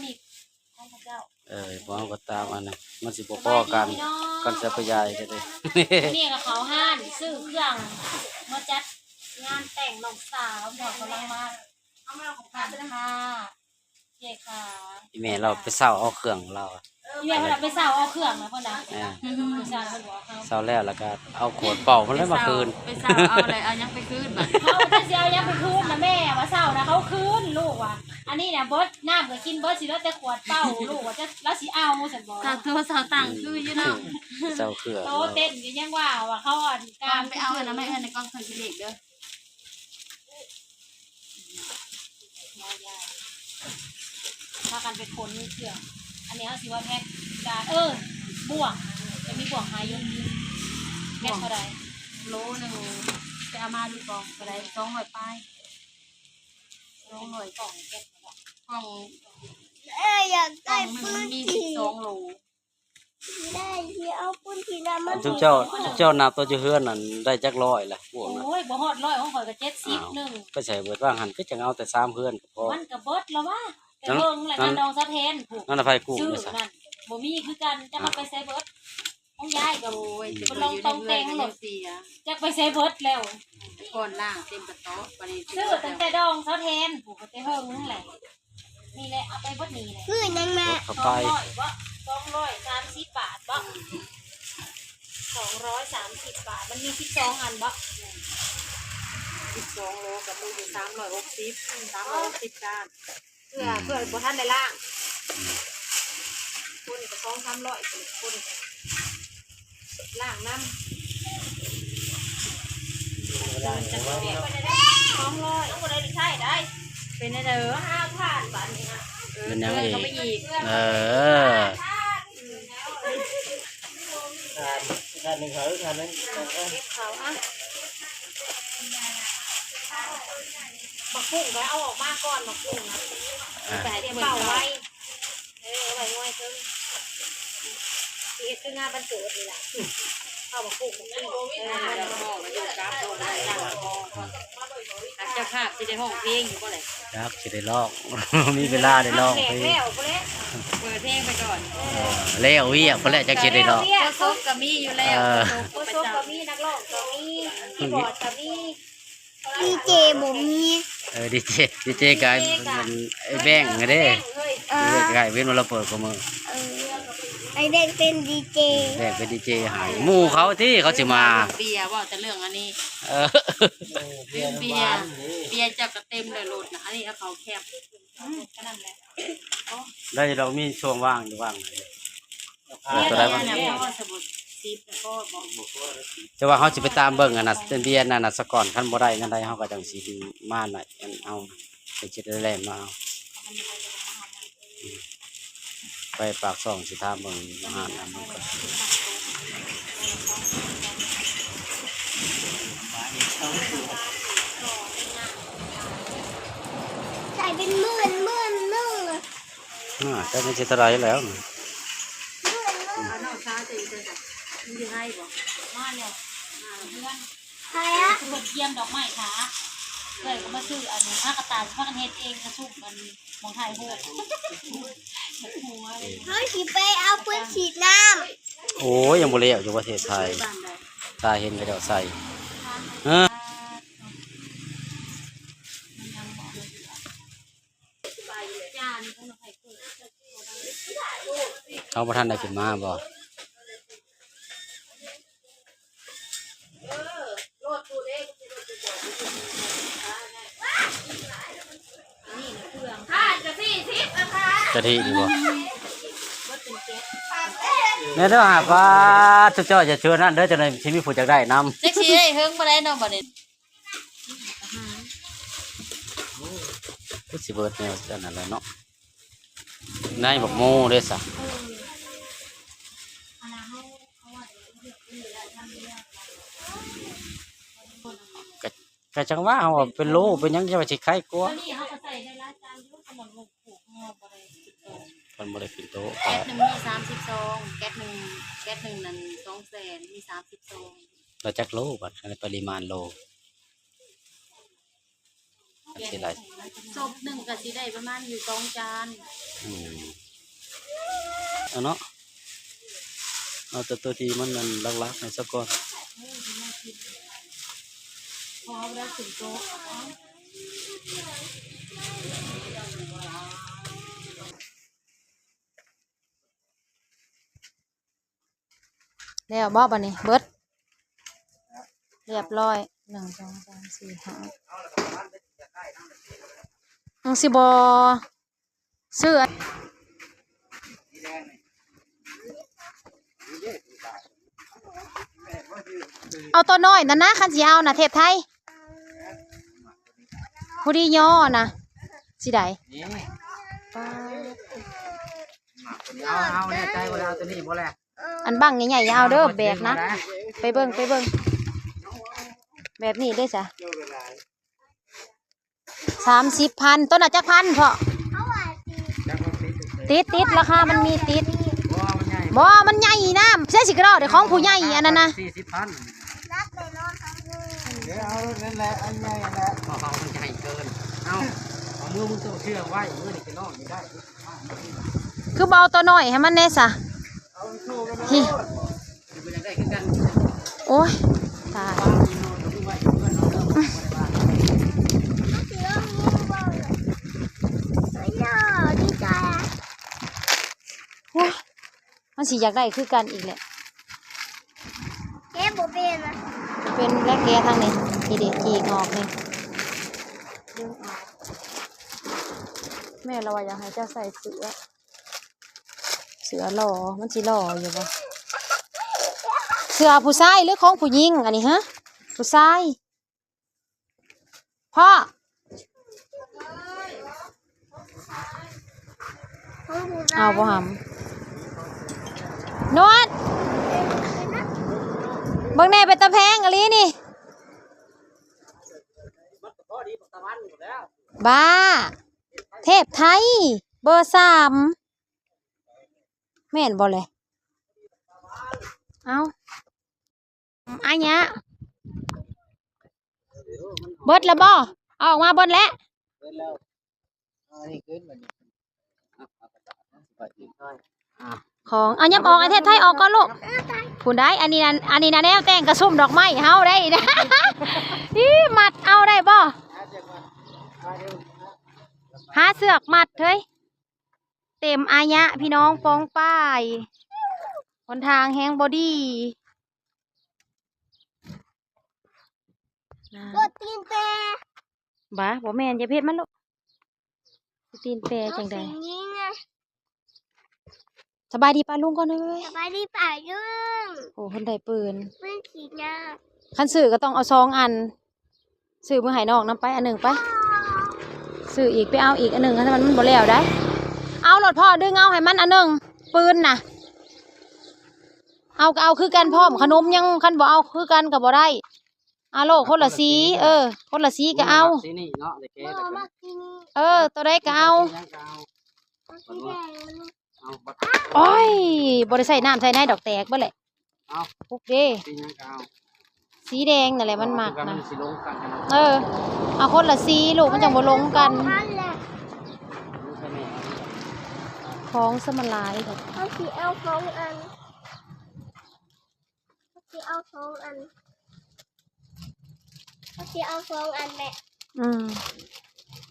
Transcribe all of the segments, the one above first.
ນີ້ຂອງເຈົ້າ ເອີ ບໍ່ເອົາກໍຕາມອັນນັ້ນ ມັນຊິບໍ່ພໍກັນ ຄັນຊິໄປຢາຍກໍໄດ້. ນີ້ກໍເຂົ້າຮ້ານຊື້ເຄື່ອງມາຈັດງານແຕ່ງນ້ອງສາວ ເພາະກຳລັງມາ ຮ້ານຄ້າ ເຈ້ຂາ ອີແມ່ລາວໄປເຊົ່າເອົາເຄື່ອງລາວ ອີແມ່ເພິ່ນນະໄປເຊົ່າເອົາເຄື່ອງນະເພິ່ນນະ ເອີ ເຊົ່າແລ້ວ ແລ້ວກໍເອົາຂວດເປົ່າມັນແລ້ວມາຄືນ ໄປເຊົ່າເອົາແລ້ວເອົາຫຍັງໄປຄືນບັດ ເຂົາຈະຊິເອົາຫຍັງໄປຄືນນະແມ່ ວ່າເຊົ່ານະເຂົາຄືນ ລູກວ່າ ອັນນີ້ນະເບິດ ນ້ຳກໍກິນເບິດ ຊິເຫຼືອແຕ່ຂວດເປົ່າ ລູກວ່າຈະ ລາວຊິເອົາຊັ້ນບໍ ສາວໂຕສາວຕັງຄືຢູ່ເນາະ ເຈົ້າເຄືອ ໂຕເຕັ້ນກໍຍັງວ່າ ວ່າເຂົາອັນການ ໄປເອົາອັນນັ້ນມາໃຫ້ເອື້ອຍໃນກ່ອງເຄື່ອງກິນເລກເດີ້. ພາກັນໄປຂົນເຄື່ອງ ອັນນີ້ເຮົາຊິວ່າແພັກກະ ເອີ ບ່ວງ ຈະມີບ່ວງຂາຍຢູ່ ແພັກເທົ່າໃດ? ໂລໜຶ່ງ ໄປເອົາມາຢູ່ກ່ອງເທົ່າໃດ? ສອງຮ້ອຍປາຍ ສອງຮ້ອຍ ກ່ອງແພັກ ກ່ອງ ເອີ ຢາກໄດ້ ກ່ອງໜຶ່ງມັນມີສິບສອງໂລ. ໄດ້ ຊິເອົາປຸ້ນຂີ້ດຳມາ ຊຸມເຈົ້າ ຊຸມເຈົ້ານັບໂຕຢູ່ເຮືອນນັ້ນໄດ້ຈັກຮ້ອຍລະ ພວກນັ້ນ? ໂອ້ຍ ບໍ່ຮອດຮ້ອຍ ຂອງຂ້ອຍກໍເຈັດສິບໜຶ່ງ ໄປໃສເບິດ? ວ່າງຫັ້ນຄືຈັ່ງເອົາແຕ່ສາມເຮືອນກໍພໍ ມັນກໍເບິດລະວະ ແຕ່ເບິ່ງແລ້ວ ນັ້ນ ງານດອງສາວແທນ ນັ້ນນະ ໃຜກູ້ ຊື້ນັ້ນ ບໍ່ມີຄືກັນ ຈັກມັນໄປໃສເບິດ ຂອງຍາຍກໍ ໂອ້ຍ ເພິ່ນລອງຕ້ອງແຕ່ງໂລດ ຈັກໄປໃສເບິດແລ້ວ ກ່ອນລ້າງເຕັມກະເຕາະ ບາດນີ້ຊື້ຕັ້ງແຕ່ດອງສາວແທນ ຜູ້ກໍແຕ່ເຫິງແຫຼະ. ນີ້ແຫຼະ ເອົາໄປເບິດນີ້ແຫຼະ ຄືຫຍັງແມ່? ສອງຮ້ອຍບໍ? ສອງຮ້ອຍສາມສິບບາດບໍ? ສອງຮ້ອຍສາມສິບບາດ ມັນມີສິບສອງອັນບໍ? ສິບສອງໂລກໍຕົກຢູ່ສາມຮ້ອຍຫົກສິບ ສາມຮ້ອຍຫົກສິບກ້ານ ເພື່ອ ເພື່ອບໍ່ທັນໄດ້ລ້າງ ຄົນກໍສອງສາມຮ້ອຍຄົນ ລ້າງນຳ ສອງຮ້ອຍ ເອົາບໍ່ໄດ້ໃຊ້ໄດ້ ເປັນແນວໃດເອີ? ຫ້າພັນບາດນີ້ນະ ເອີ ເປັນຫຍັງອີກ? ເອີ ທານ ທານໜຶ່ງເຂົາ ທານໜຶ່ງ ເກັບເຂົາ ອ່ະ ໝາກຫຸ່ງກໍເອົາອອກມາກ່ອນ ໝາກຫຸ່ງນະ ອ່າ ໄປໃຫ້ເຂົາເປົ່າໄວ້ ເອີ ເອົາໄວ້ງອຍເທິງ ຊິເຮັດຄືງານວັນເກີດນີ້ລະ ເອົາໝາກຫຸ່ງ ໝາກຫຸ່ງ ເອີ ເຈົ້າພາບຊິໄດ້ຮ້ອງເພງຢູ່ບໍ່ແຫຼະ? ຈັກຊິໄດ້ຮ້ອງ ບໍ່ມີເວລາໄດ້ຮ້ອງເພງ ເປີດເພງໄປກ່ອນ ເອີ ແລ້ວວຽກພຸ້ນແຫຼະ ຈັກຊິໄດ້ຮ້ອງ ໂຄສົກກໍມີຢູ່ແລ້ວ ເອີ ໂຄສົກກໍມີ ນັກຮ້ອງກໍມີ ຄີບອດກໍມີ ດີເຈບໍ່ມີ ເອີ ດີເຈ ດີເຈກາຍເປັນໄອ້ແບງເດ້ ເອີ ກາຍເປັນວ່າລາວເປີດຄູ່ມື້ ເອີ ໄອ້ແບງເປັນດີເຈ ແບງເປັນດີເຈໃຫ້ໝູ່ເຂົາຕິ ເຂົາຊິມາ ເບຍ ເວົ້າແຕ່ເລື່ອງອັນນີ້ ເອີ ເບຍ ເບຍເຈົ້າກໍເຕັມເລີຍລົດນະ ອັນນີ້ເອົາເຂົ້າແຄບ ອືມ ກໍນັ້ນແຫຼະ ໄດ້ດອກ ມີຊ່ວງວ່າງຢູ່ ວ່າງ ເອີ ໂຕໃດມັນ ແຕ່ວ່າເຮົາຊິໄປຕາມເບິ່ງອັນນັ້ນ ເບຍນັ້ນນະສາກ່ອນ ຄັນບໍ່ໄດ້ແນວໃດເຮົາກໍຈັ່ງຊິມາໃນອັນເຮົາ ເຮົາຊິໄດ້ແລ່ນມາເອົາ ໄປປາກຊ່ອງຊິຖາມເບິ່ງຮ້ານອັນນັ້ນກ່ອນ ໃສ່ເປັນໝື່ນ ໝື່ນ ໝື່ນ ອ່າ ຈັກມັນຊິເທົ່າໃດແລ້ວ ເອົານ້ອງສາວເຈົ້າຢູ່ໃສ? ມັນຢູ່ໄທບໍ? ມາແລ້ວ ມາເຮືອນ ໃຜອະ? ເພິ່ນກຽມດອກໄມ້ຖ້າ ເອື້ອຍກໍມາຊື້ອັນນີ້ ພາກະຕ່າຍ ພາກັນເຮັດເອງ ກະຊຸມອັນໝ່ອງຖ່າຍຮູບ ເຮົາຊິໄປເອົາປືນສີດນ້ຳ ໂອ້ຍ ຍັງບໍ່ແລ້ວຢູ່ປະເທດໄທ ຖ້າເຫັນເຂົາເຈົ້າໃສ່ ຮະ? ເຂົາບໍ່ທັນໄດ້ຂຶ້ນມາບໍ? ກະທິນີ້ບໍ? ແມ່ນເດີ້ຫາ ປາດ ເຈົ້າຢ່າເຊື່ອນັ້ນເດີ້ ຈັ່ງໃດຊິມີຜູ້ຢາກໄດ້ນຳ ຈັກຊິໄດ້ເຖິງບໍ່ໄດ້ເນາະ ບາດນີ້ ຄືຊິເບິດແນວອັນນັ້ນແຫຼະເນາະ ໃນບັກໂມເດ້ຊະ ກະ ກະຈັ່ງວ່າ ເຮົາວ່າເປັນໂລເປັນຫຍັງ ຈະວ່າຊິໄຄກວ່າ ມັນບໍ່ໄດ້ຂຶ້ນໂຕ ແກັດໜຶ່ງມີສາມສິບສອງ ແກັດໜຶ່ງ ແກັດໜຶ່ງນັ້ນສອງແສນ ມີສາມສິບສອງ ແລ້ວຈັກໂລບັດ ອັນປະລິມານໂລ? ຊິໄດ້ ສົບໜຶ່ງກໍຊິໄດ້ປະມານຢູ່ສອງຈານ. ອືມ ເອົາເນາະ ເອົາແຕ່ຕົວທີ່ມັນອັນຫຼັກໆໃຫ້ຊະກ່ອນ. ເອີ ທີ່ມັນກິນ ເພາະວ່າເວລາຂຶ້ນໂຕະ ແລ້ວບໍ່ບາດນີ້ ເບິດ ຮຽບຮ້ອຍ ໜຶ່ງ ສອງ ສາມ ສີ່ ຫ້າ ຍັງຊິບໍ່ຊື້ ເອົາຕົວນ້ອຍນັ້ນນະ ຄັນຊິເອົານະ ເທບໄທ ຜູ້ດີຍໍນະ ຊິໄດ້ ນີ້ ປາດ ເອົາ ເອົາ ແນ່ໃຈບໍ່ລະ ເອົາຕົວນີ້ບໍ່ລະ? ອັນບັ້ງໃຫຍ່ໆ ຢ່າເອົາເດີ ແບກໜັກ. ໄປເບິ່ງ ໄປເບິ່ງ ແບບນີ້ເດ້ຊະ ສາມສິບພັນ. ຕົວນັ້ນຈັກພັນພໍ່? ຕິດ ຕິດ ລາຄາມັນມີຕິດ. ບໍ່ ມັນໃຫຍ່ນະ ໃສ່ຊິກະດອກເດ້ ຂອງຜູ້ໃຫຍ່ອັນນັ້ນນະ ສີ່ສິບພັນ. ເອີ ເອົານັ້ນແຫຼະ ອັນໃຫຍ່ນັ້ນແຫຼະ ເອົາ ມັນໃຫຍ່ເກີນ. ເອົາ ເອົາມື ມຶງຕ້ອງເຊື່ອງໄວ້ ມືນີ້ຈະນອນຢູ່ໄດ້. ຄືບໍ່ເອົາຕົວນ້ອຍໃຫ້ມັນແດ່ຊະ? ໂອ້ຍ ຕາຍ. ໂອ້ຍ ມັນຊິຢາກໄດ້ຄືກັນອີກແຫຼະ. ແກະບໍ່ເປັນນະ. ເປັນແລ້ວ ແກະທາງນີ້ ນີ້ເດ້ ຈີກອອກນີ້ ດຶງອອກ. ແມ່ລະວ່າຢາກໃຫ້ເຈົ້າໃສ່ເສື້ອ ເສື້ອຫຼໍ່ ມັນຊິຫຼໍ່ຢູ່ບໍ່? ເສື້ອຜູ້ຊາຍ ຫຼື ຂອງຜູ້ຍິງອັນນີ້ ຮະ? ຜູ້ຊາຍ. ພໍ່ ເອົາບໍ່ຫຳ? ນວດ ເບິ່ງແດ່ ເປັນຕາແພງອີ່ຫຼີນີ້. ບ້າ ເທບໄທ ເບີສາມ ແມ່ນບໍ່ແລະ? ເອົ້າ ອາຍະ ເບິດລະບໍ່? ເອົາອອກມາເບິດແລ້ວ. ເບິດແລ້ວ. ເອົາອັນນີ້ຂຶ້ນບັດນີ້. ຂອງ ເອົາຫຍັບອອກ ໄອ້ເທບໄທອອກກ່ອນລູກ. ພຸ້ນໄດ໋ ອັນນີ້ນະ ອັນນີ້ນະແນວແຕ່ງກະຊຸມດອກໄມ້ເຮົາໄດ໋. ອີ ມັດເອົາໄດ້ບໍ່? ຫາເຊືອກມັດເຮີ້ຍ. ເຕັມອາຍະພີ່ນ້ອງ ປ້ອງປ້າຍ ຫົນທາງແຮງບໍ່ດີ. ໂອ້ ຕີນແປ. ບ້າ ບໍ່ແມ່ນ ຢ່າໄປເຮັດມັນລູກ. ຕີນແປຈັ່ງໃດ? ສະບາຍດີປ້າລຸງກ່ອນເອີຍ. ສະບາຍດີປ້າລຸງ. ໂອ້ ເພິ່ນໄດ້ປືນ. ປືນສີຫຍັງ? ຄັນຊື້ກໍຕ້ອງເອົາສອງອັນ. ຊື້ມືໃຫ້ນ້ອງນຳໄປອັນໜຶ່ງໄປ. ຊື້ອີກ ໄປເອົາອີກອັນໜຶ່ງ ຄັນມັນບໍ່ແລ້ວໄດ໋. ເອົາໂລດພໍ່ ດຶງເອົາໃຫ້ມັນອັນໜຶ່ງ ປືນນະ. ເອົາກໍເອົາຄືກັນພ້ອມ ຂະໜົມຍັງ ຄັນບໍ່ເອົາຄືກັນກໍບໍ່ໄດ້. ເອົາໂລດຄົນລະສີ ເອີ ຄົນລະສີກໍເອົາ. ສີນີ້ເນາະ ໄດ້ແກ່ ເອີ ໂຕໃດກໍເອົາ. ໂອ້ຍ ບໍ່ໄດ້ໃສ່ນ້ຳໃສ່ໃນດອກ ແຕກເບິດແຫຼະ. ເອົາ ປຸກເດ້ ສີຫຍັງກໍເອົາ. ສີແດງນັ້ນແຫຼະມັນມັກນະ. ເອີ ເອົາຄົນລະສີລູກ ມັນຈັ່ງບໍ່ຫຼົງກັນ. ຂອງສະມາລາຍ. ເຮົາຊິເອົາສອງອັນ ເຮົາຊິເອົາສອງອັນ ເຮົາຊິເອົາສອງອັນແຫຼະ. ອືມ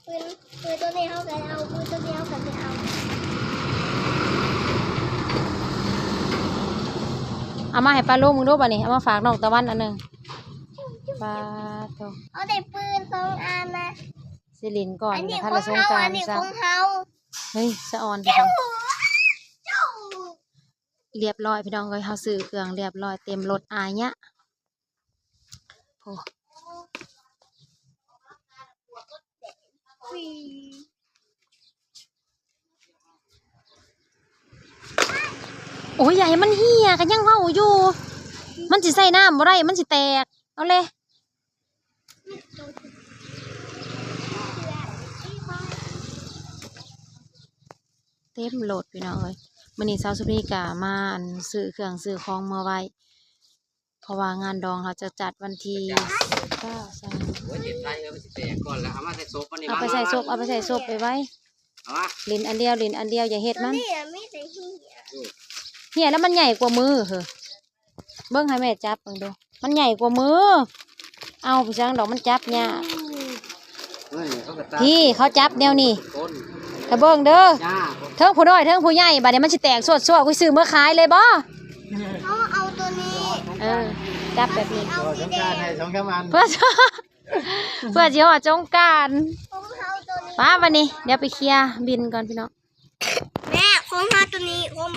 ປືນ ປືນໂຕນີ້ເຮົາກໍເອົາ ປືນໂຕນີ້ເຮົາກໍຊິເອົາ. ເອົາມາໃຫ້ປ້າລຸງເບິ່ງດູບາດນີ້ ເອົາມາຝາກນ້ອງຕາວັນອັນໜຶ່ງ. ປາໂທ ເຮົາໄດ້ປືນສອງອັນນະ. ຊິຫຼິ້ນກ່ອນ ອັນນີ້ ທັນລະສົງການ ອັນນີ້ຂອງເຮົາ ຊະ ອັນນີ້ຂອງເຮົາ. ເຮີ້ຍ ສະອອນ ລຽບຮ້ອຍພີ່ນ້ອງເອີຍ ເຮົາຊື້ເຄື່ອງລຽບຮ້ອຍ ເຕັມລົດອາຍະ. ໂອ້ ໂອ້ຍ ຢ່າໃຫ້ມັນເຫ່ຍ ກໍຍັງເວົ້າຢູ່ ມັນຊິໃສ່ນ້ຳບໍ່ໄດ້ ມັນຊິແຕກ. ເອົາເລີຍ. ເຕັມລົດພີ່ນ້ອງເອີຍ. ມື້ນີ້ສາວສຸນີກະມາ ອັນ ຊື້ເຄື່ອງຊື້ຂອງເມືອໄວ້ ເພາະວ່າງານດອງເຮົາຈະຈັດວັນທີຊາວ ຊາວ ໂອ້ຍ ເຮັດໄດ້ ເອີ ມັນຊິແຕກກ່ອນແລ້ວ ເອົາມາໃສ່ສົບມັນນີ້ ເອົາໄປໃສ່ສົບ ເອົາໄປໃສ່ສົບໄປໄວ້ ເອົາມາ ຫຼິ້ນອັນດຽວ ຫຼິ້ນອັນດຽວ ຢ່າເຮັດມັນ ນີ້ມີແຕ່ເຫື່ອ ເຫື່ອແລ້ວມັນໃຫຍ່ກວ່າມືເຮີ້ ເບິ່ງໃຫ້ແມ່ຈັບເບິ່ງດູ ມັນໃຫຍ່ກວ່າມື ເອົາໄປຈັ່ງດອກ ມັນຈັບຍາກ ເອີຍ ເຂົາກໍຕັດ ພີ່ ເຂົາຈັບແນວນີ້ ຄົນ ຖ້າເບິ່ງເດີ ຍາ ເທິງຜູ້ນ້ອຍເທິງຜູ້ໃຫຍ່ ບາດນີ້ມັນຊິແຕກຊວດໆ ກູຊື້ເມືອຂາຍເລີຍບໍ່ ເຮົາເອົາຕົວນີ້ ເອີ ຈັບແບບນີ້ ເອົາ ຕົວ ສີ ສຳ ແດ ຄັນ ງ ໃຫ້ສອງສາມອັນ ເພື່ອ ເພື່ອຊິຮອດສົງການ ຂອງເຮົາຕົວນີ້ ມາບັດນີ້ ດຽວໄປເຄຍບິນກ່ອນພີ່ນ້ອງ ແມ່ ຂອງເຮົາຕົວນີ້ ຂອງ